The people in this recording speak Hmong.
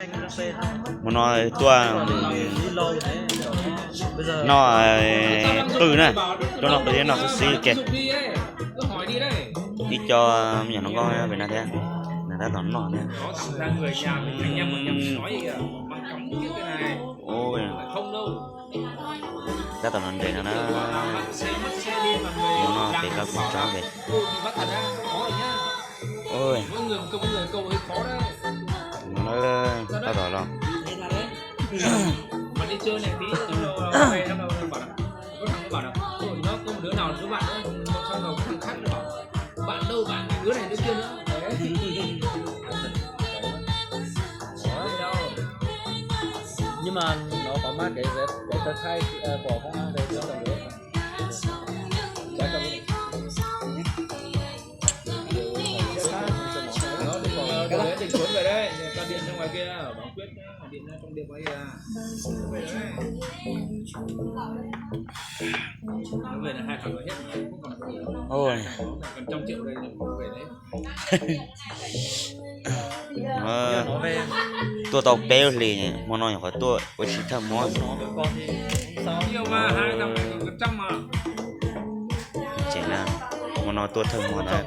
Hmo no tuaj noj qwj na, tuaj noj qwj thiab noj xwb xwb ke. Ib co me nyuam hluas nkauj pem no thiab, nws tab tom noj thiab. Tab tom nrog nres no na. Hmo no pem koj kuv tsob pem. Tab tom los. Nhưng mà nó có mang cái cái tờ khai, ờ, của công an về cho tao nữa. Ờ, để, để trốn về đấy, ta điện ra ngoài kia, bảo Quyết nhá, điện ra trong điện thoại kìa. Về đấy. Nó về là hai thằng nó hết, không còn gì nữa. Ôi. Còn trăm triệu đây, nó về đấy. Tuaj tau peb lub hlis, hmo no nyuam qhuav tuaj ua si thawj hmo. Tseem na, hmo no tuaj thawj hmo na.